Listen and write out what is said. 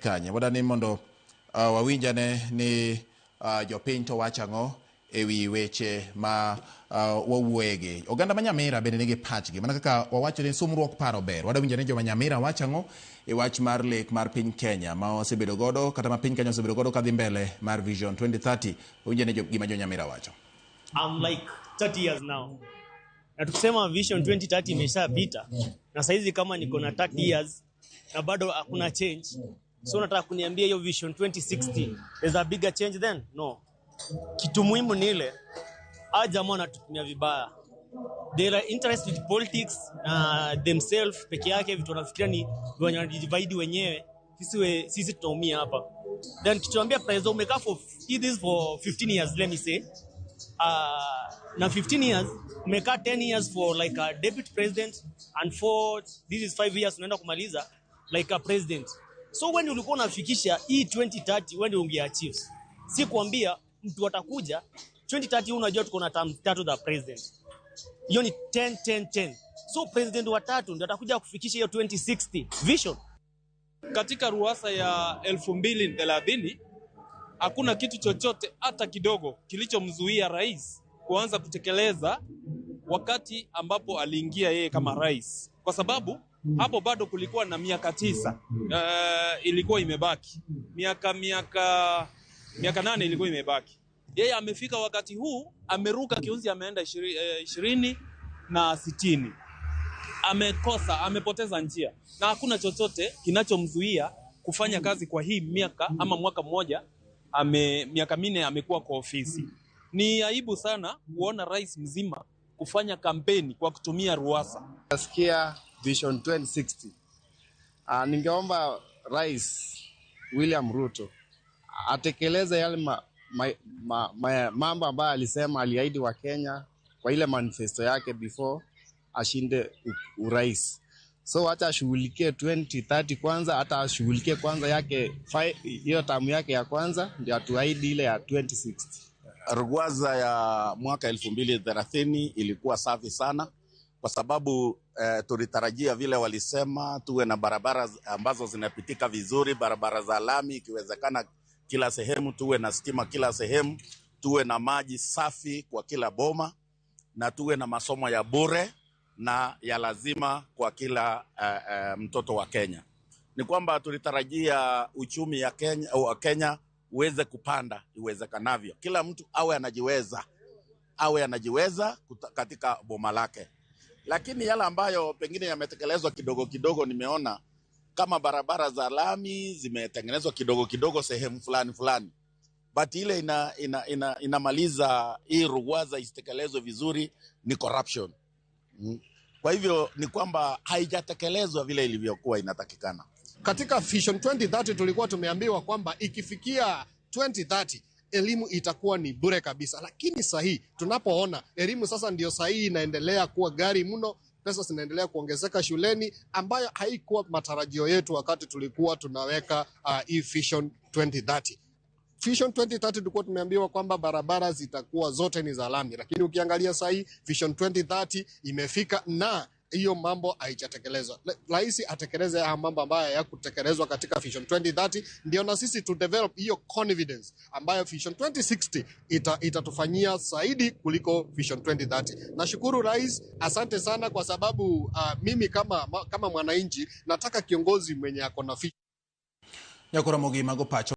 kanye. Wadani mondo wawinjane ni jopiny to wacho ang'o ewi weche ma wawuoyegi. Oganda ma Nyamira bende nigi pachgi. Mana kaka wawacho ni sumruok paro ber. Wadawinjo ni joma Nyamira wacho ang'o e wach mar lek mar piny Kenya ma osebedo godo kata ma piny Kenya osebedo godo kadhi mbele mar Vision 2030. Wawinjo ni gima jo Nyamira wacho. I'm like 30 years now. Na tukisema Vision 2030 imeshapita na saizi kama niko na 30 years na bado hakuna change. So nataka kuniambia hiyo Vision 2060 there's a bigger change then? No. Kitu muhimu ni ile hawa jamaa wanatutumia vibaya. They are interested with politics na themselves peke yake, vitu wanafikiria ni wenye wanajidivide wenyewe. Sisi tunaumia hapa. Then kituambia president umekaa for this for 15 years, let me say, na 15 years umekaa 10 years for like a deputy president and for this is 5 years unaenda kumaliza like a president. So when ulikuwa unafikisha hii 2030, when ungeachieve, si kuambia mtu atakuja 2030. Unajua tuko na term tatu za president, hiyo ni 10 10 10, so president wa tatu ndio atakuja kufikisha hiyo 2060 vision. Katika ruwaza ya 2030 hakuna kitu chochote hata kidogo kilichomzuia rais kuanza kutekeleza wakati ambapo aliingia yeye kama rais, kwa sababu hapo bado kulikuwa na miaka 9 ilikuwa imebaki, miaka 8 ilikuwa imebaki. Yeye amefika wakati huu ameruka kiunzi, ameenda 2060, amekosa, amepoteza njia, na hakuna chochote kinachomzuia kufanya kazi kwa hii miaka ama mwaka mmoja miaka 4 amekuwa kwa ofisi. Ni aibu sana kuona rais mzima kufanya kampeni kwa kutumia ruwaza. Nasikia Vision 2060. Ningeomba Rais William Ruto atekeleze yale mambo ambayo alisema, aliahidi wa Kenya kwa ile manifesto yake before ashinde urais. So acha ashughulikie 2030 kwanza, hata ashughulikie kwanza yake hiyo term yake ya kwanza, ndio atuahidi ile ya 2060. Ruwaza ya mwaka 2030 ilikuwa safi sana kwa sababu tulitarajia vile walisema tuwe na barabara ambazo zinapitika vizuri, barabara za lami ikiwezekana kila sehemu, tuwe na stima kila sehemu, tuwe na maji safi kwa kila boma na tuwe na masomo ya bure na ya lazima kwa kila mtoto wa Kenya. Ni kwamba tulitarajia uchumi ya Kenya, wa Kenya uweze kupanda iwezekanavyo, kila mtu awe anajiweza katika boma lake. Lakini yale ambayo pengine yametekelezwa kidogo kidogo, nimeona kama barabara za lami zimetengenezwa kidogo kidogo sehemu fulani fulani, but ile inamaliza hii ruwaza isitekelezwe vizuri ni corruption. Kwa hivyo ni kwamba haijatekelezwa vile ilivyokuwa inatakikana. Katika Vision 2030 tulikuwa tumeambiwa kwamba ikifikia 2030 elimu itakuwa ni bure kabisa, lakini sahii tunapoona elimu sasa ndio sahii inaendelea kuwa ghali mno, pesa zinaendelea kuongezeka shuleni, ambayo haikuwa matarajio yetu wakati tulikuwa tunaweka hii Vision 2030. Vision 2030 tulikuwa tumeambiwa kwamba barabara zitakuwa zote ni za lami, lakini ukiangalia sahii Vision 2030 imefika na hiyo mambo haijatekelezwa. Rais atekeleze haya mambo ambayo hayakutekelezwa katika Vision 2030, ndio na sisi tu develop hiyo confidence ambayo Vision 2060 itatufanyia zaidi kuliko Vision 2030. Nashukuru rais, asante sana kwa sababu mimi kama mwananchi nataka kiongozi mwenye ako na Nyakoro Mogi mago pacho.